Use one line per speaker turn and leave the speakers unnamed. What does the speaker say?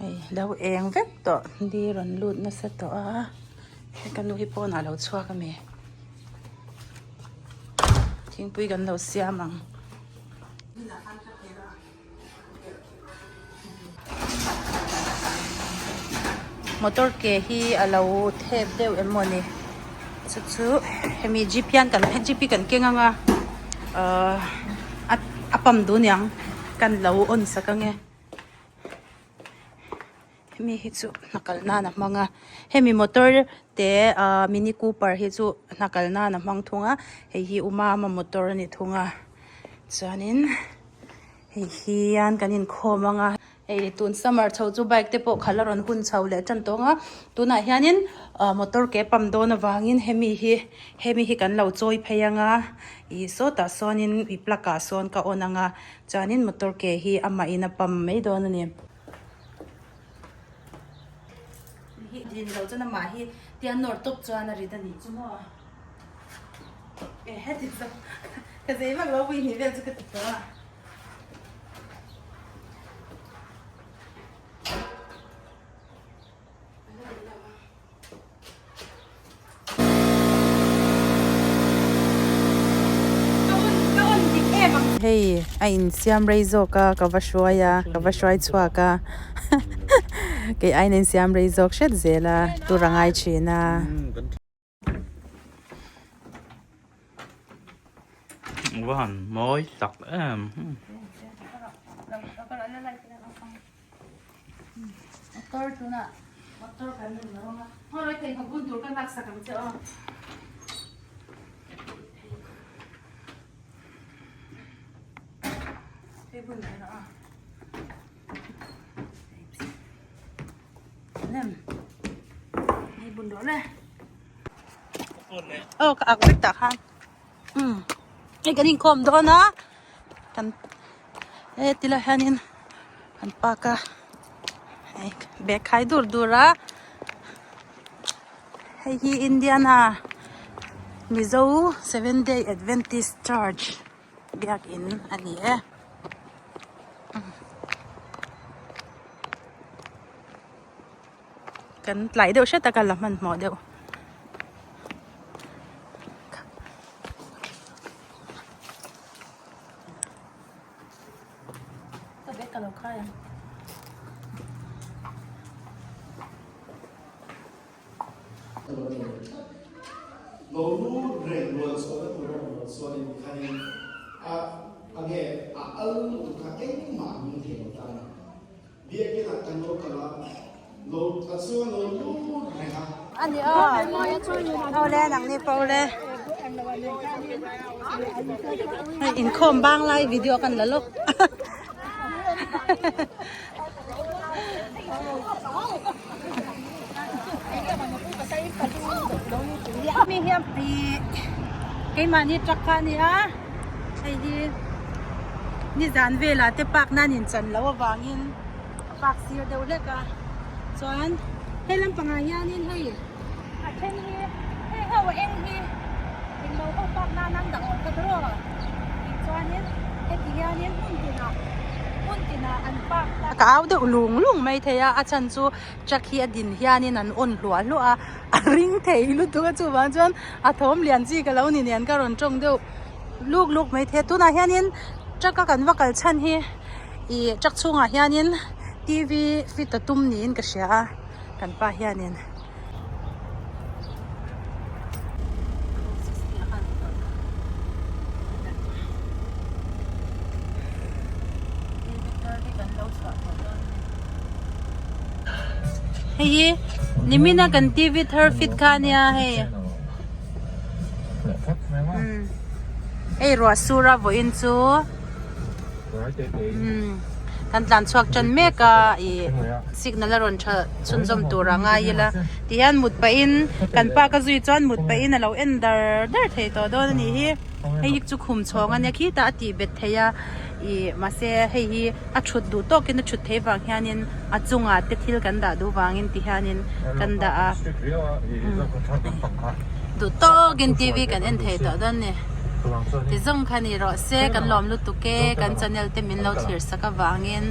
Hei lo eng vek tawh ni rawn lut nasa tawh a hei ka nu hi pawnah a lo chhuak a mi thingpui kan lo siam ang. Motor ke hi a lo thep deuh em maw ni chu chu hemi jeep hian kan jeep hi kan keng ang a ahh a pump duh aniang kan lo on sak ang e hemi hi chu hna kal nan a hmang a hemi motor te ahh mini cooper hi chu hna kal nan a hmang thung a hei hi u mama motor a ni thung a chuanin. Hei hian kan inkhawm ang a, hei tun summer chho chu bike te pawh khalh a rawn hun chho leh tan tawng a, tunah hianin ah motor ke pump dawn avangin hemi hi hemi hi kan lo chawi phei ang a, ih sawtah sawnin ih plug ah sawn ka on ang a, chuanin motor ke hi amahin a pump mai dawn a ni. Hi din loh chuan amah hi tia nawr tawp chuan a rit a nih chu maw. Heti chu ka zei vak lo pui hnih vel chu ka ti tawh a. Hei a insiam rei zawk a ka va hruai a ka va hruai chhuak a kei aiin a insiam rei zawk hret zel a tur a ngai thin a.
Va han mawi tak em.
Motor tunah motor kan rawn lo a haw thei ka bun tur ka lak sak ang che aw. Hei bun leh rawh a. Nem. Hei bun rawh le. Aw ka ak vek tah khan. Umm hei kan inkhawm dawn a kan heti lai hianin kan park a hei bag khai dur dur a hei hi Indiana Mizo Seven Day Adventist Church biakin a ni e. Kan tlai deuh hret a ka la hmanhmawh deuh. Ka bag ka lo khai ang.
Lo lu reng rual chhuahna tur a awm loh chuanin tikhanin a enge a al lutuk kha engmah a nung thei lo ta a ni. Biakinah kan lo kal a, lo a chuan lo lut reng a.
A ni aw, awle nang ni pawh le. Hei inkhawm bang lai video kan la lawk. Mi hian ih keimahni truck kha a ni a, hei hi nizan velah te park nan inchan loh avangin a park sir deuh hlek a chuan hei lampangah hianin hei a then hi hei ho a eng hi englo ho park nan an dah awm kha tawh tih chuanin heti hianin hmun tinah hmun tinah an park ta ka au deuh lung lung mai thei a a chhan chu truck hi a din hianin an on hluah hluah a a ring thei lutuk a chuvang chuan a thawm lian chi ka lo ni nen ka rawn tawng deuh luk luk mai thei a tunah hianin truck a kan va kal chhan hi ih truck chhungah hianin t v fit a tum niin ka hria a kan pa hianin. Hei hi nimina kan TV thar fit kha ania hei hei ruah sur a vawiin chu kan tlan chhuak tan mek a ih signal a rawn tha chhunzawm tur a ngai ila tihian mut pahin kan pa ka zui chuan mut pahin a lo en dar dar thei tawh dawn a nih hi hei hi chu khum chhawng ania khitah a tih bet thei a ih mahse hei hi a thut duh tawkin a thut theih vang hianin a chungah te thil kan dah duh vangin ti hianin kan dah a duh tawkin T V kan en thei tawh dawn a ni ti zawng kha ni rawh se kan lawm lutuk e kan channel te min lo thlir sak avangin.